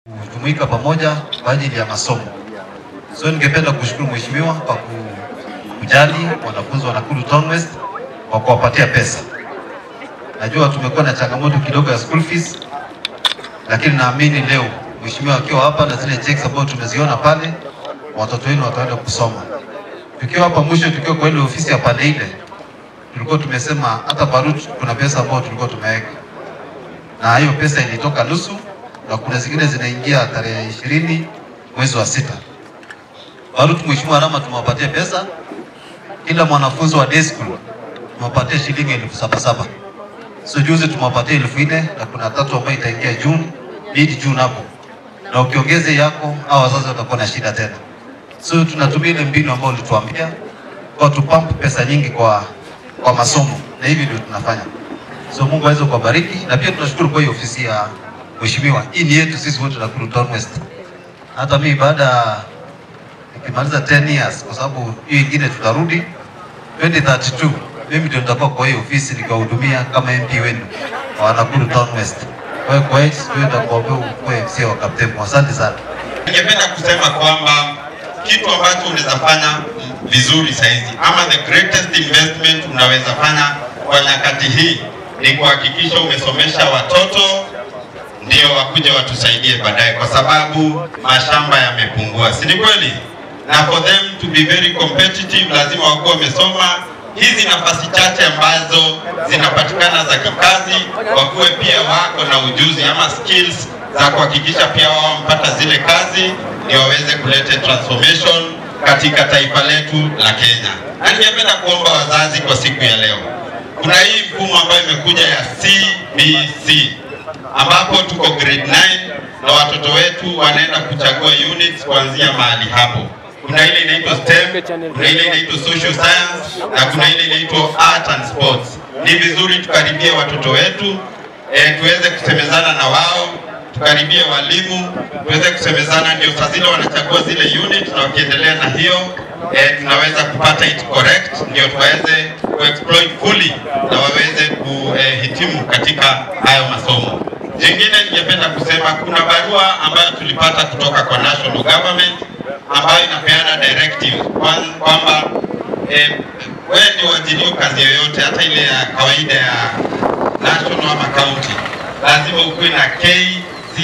Kujumuika pamoja kwa ajili ya masomo. So ningependa kushukuru mheshimiwa kwa kujali wanafunzi wa Nakuru Town West kwa kuwapatia pesa. Najua tumekuwa na changamoto kidogo ya school fees, lakini naamini leo mheshimiwa akiwa hapa na zile checks ambazo tumeziona pale, watoto wenu wataenda kusoma. Tukiwa hapa mwisho, tukiwa kwa ile ofisi ya pande ile, tulikuwa tumesema hata Barut kuna pesa ambayo tulikuwa tumeweka, na hiyo pesa ilitoka nusu na kuna zingine zinaingia tarehe 20 mwezi wa 6. Barut, mheshimiwa Arama, tumewapatia pesa kila mwanafunzi wa day school tumewapatia shilingi 7,700. So juzi tumewapatia 4,000 na kuna tatu ambayo itaingia June, mid June hapo. Na ukiongeze yako au wazazi watakuwa na shida tena. So tunatumia ile mbinu ambayo ulituambia kwa tupampu pesa nyingi kwa masomo, na hivi ndio tunafanya. So Mungu aweze kuwabariki, na pia tunashukuru kwa hiyo ofisi ya mheshimiwa. Hii ni yetu sisi wote Nakuru Town West. Hata mimi baada nikimaliza 10 years, kwa sababu hiyo ingine tutarudi 2032, mimi ndio nitakuwa kwa hiyo ofisi nikahudumia kama MP wenu wa Nakuru Town West. Kwa hiyo kwa hiyo nitakuambia kwa MC wa Kaptembwo. Asante sana. Ningependa kusema kwamba kitu ambacho unaweza fanya vizuri saizi ama the greatest investment unaweza fanya kwa nyakati hii ni kuhakikisha umesomesha watoto ndio wakuje watusaidie baadaye, kwa sababu mashamba yamepungua, si ni kweli? Na for them to be very competitive lazima wakuwe wamesoma. Hizi nafasi chache ambazo zinapatikana za kikazi, wakuwe pia wako na ujuzi ama skills za kuhakikisha pia wao wamepata zile kazi, ndio waweze kuleta transformation katika taifa letu la Kenya. Na ningependa kuomba wazazi kwa siku ya leo, kuna hii mfumo ambayo imekuja ya CBC ambapo tuko grade 9 na watoto wetu wanaenda kuchagua units kuanzia mahali hapo. Kuna ile inaitwa STEM, kuna ile inaitwa social science na kuna ile inaitwa art and sports. Ni vizuri tukaribie watoto wetu, tuweze kusemezana na wao, tukaribie walimu, tuweze kusemezana, ndio saa zile wanachagua zile unit, na wakiendelea na hiyo tunaweza kupata it correct, ndio tuweze kuexploit fully na waweze kuhitimu katika hayo masomo. Jingine ningependa kusema kuna barua ambayo tulipata kutoka kwa national government ambayo inapeana directive kwamba wewe ndio uajiriwe kazi yoyote, hata ile ya kawaida ya national ama county, lazima ukuwe na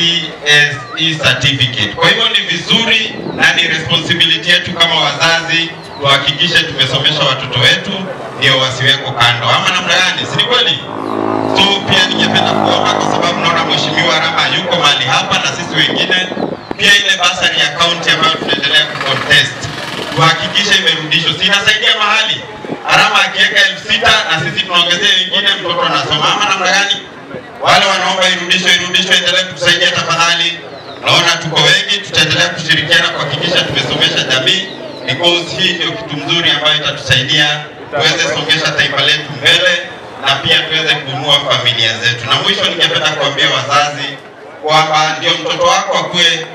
KCSE certificate. Kwa hivyo ni vizuri na ni responsibility yetu kama wazazi tuhakikishe tumesomesha watoto wetu ndio wasiweko kando, ama namna gani, si ni kweli? So pia ningependa kuomba, kwa sababu naona mheshimiwa Arama yuko mahali hapa na sisi wengine pia, ile basari ya county ambayo tunaendelea kucontest tuhakikishe imerudishwa. Si inasaidia mahali Arama akiweka 6,000 na sisi tunaongezea wengine, mtoto anasoma, ama namna gani? Wale wanaomba irudishwe, irudishwe, endelee kutusaidia tafadhali. Naona tuko wengi, tutaendelea kushirikiana kuhakikisha tumesomesha jamii, because hii ndio kitu mzuri ambayo itatusaidia tuweze songesha taifa letu mbele na pia tuweze kuinua familia zetu. Na mwisho ningependa kuambia wazazi kwamba ndio mtoto wako akue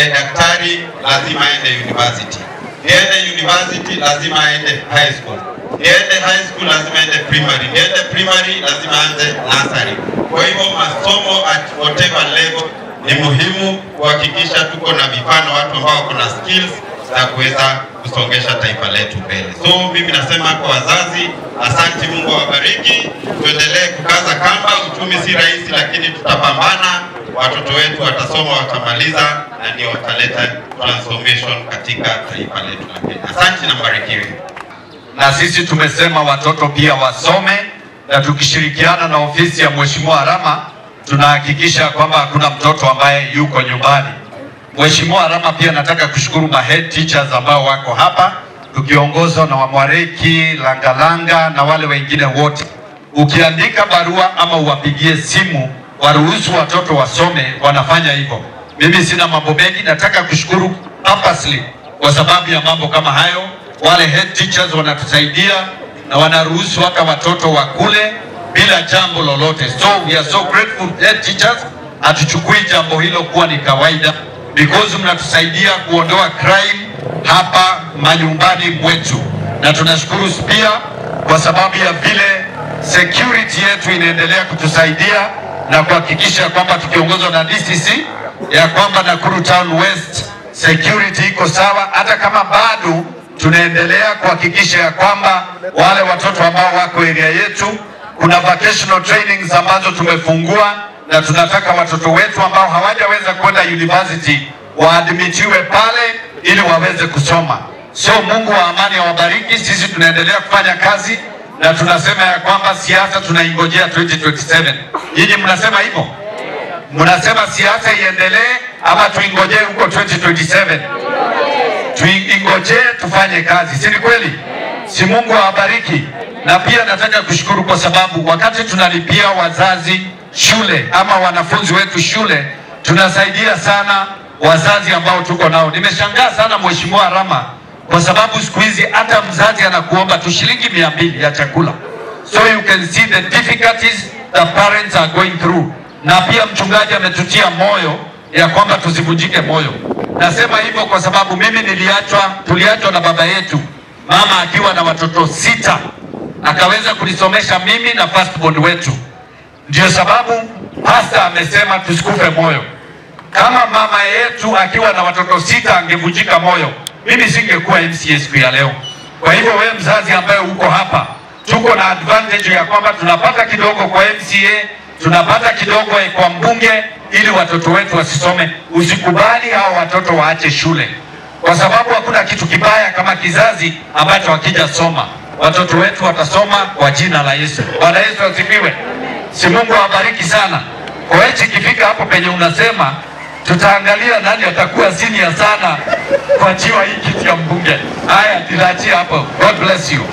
daktari lazima aende university, niende university lazima aende high school, niende high school lazima aende primary, niende primary lazima aanze nursery. Kwa hivyo masomo at whatever level ni muhimu kuhakikisha tuko na mifano watu ambao wako na skills za kuweza kusongesha taifa letu mbele. So mimi nasema kwa wazazi, asante, Mungu awabariki, tuendelee kukaza kamba. Uchumi si rahisi, lakini tutapambana. Watoto wetu watasoma, watamaliza, na ndio wataleta transformation katika taifa letu la Kenya. Asante na mbarikiwe. Na sisi tumesema watoto pia wasome, na tukishirikiana na ofisi ya Mheshimiwa Arama tunahakikisha kwamba hakuna mtoto ambaye yuko nyumbani. Mheshimiwa Arama, pia nataka kushukuru ma head teachers ambao wako hapa tukiongozwa na Wamwareki, Langalanga na wale wengine wote. Ukiandika barua ama uwapigie simu waruhusu watoto wasome, wanafanya hivyo. Mimi sina mambo mengi, nataka kushukuru purposely kwa sababu ya mambo kama hayo. Wale head teachers wanatusaidia na wanaruhusu hata watoto wakule bila jambo lolote. So we are so grateful head teachers. Hatuchukui jambo hilo kuwa ni kawaida, because mnatusaidia kuondoa crime hapa manyumbani mwetu, na tunashukuru pia kwa sababu ya vile security yetu inaendelea kutusaidia na kuhakikisha kwamba tukiongozwa na DCC ya kwamba Nakuru Town West security iko sawa, hata kama bado tunaendelea kuhakikisha ya kwamba wale watoto ambao wako area yetu, kuna vocational trainings ambazo tumefungua na tunataka watoto wetu ambao hawajaweza kwenda university waadmitiwe pale ili waweze kusoma. So Mungu wa amani awabariki. Sisi tunaendelea kufanya kazi na tunasema ya kwamba siasa tunaingojea 2027. Nyinyi mnasema hivyo? Mnasema siasa iendelee ama tuingojee huko 2027? Tuingojee tufanye kazi, si ni kweli? Si Mungu awabariki. Na pia nataka kushukuru kwa sababu wakati tunalipia wazazi shule ama wanafunzi wetu shule, tunasaidia sana wazazi ambao tuko nao. Nimeshangaa sana Mheshimiwa Arama kwa sababu siku hizi hata mzazi anakuomba tu shilingi 200 ya chakula. So you can see the difficulties the parents are going through. Na pia mchungaji ametutia moyo ya kwamba tusivunjike moyo. Nasema hivyo kwa sababu mimi tuliachwa na baba yetu, mama akiwa na watoto 6, akaweza kunisomesha mimi na firstborn wetu. Ndio sababu pastor amesema tusikufe moyo. Kama mama yetu akiwa na watoto 6 angevunjika moyo, mimi singekuwa MCA siku ya leo. Kwa hivyo wewe mzazi ambaye uko hapa, tuko na advantage ya kwamba tunapata kidogo kwa MCA, tunapata kidogo kwa mbunge, ili watoto wetu wasisome. Usikubali hao watoto waache shule, kwa sababu hakuna kitu kibaya kama kizazi ambacho hakijasoma. Watoto wetu watasoma kwa jina la Yesu. Bwana Yesu asifiwe. Si Mungu awabariki sana. Kwa hiyo ikifika hapo penye unasema, tutaangalia nani atakuwa senior sana kwa jiwa hii kiti ya mbunge. Haya, tunaachia hapo. God bless you.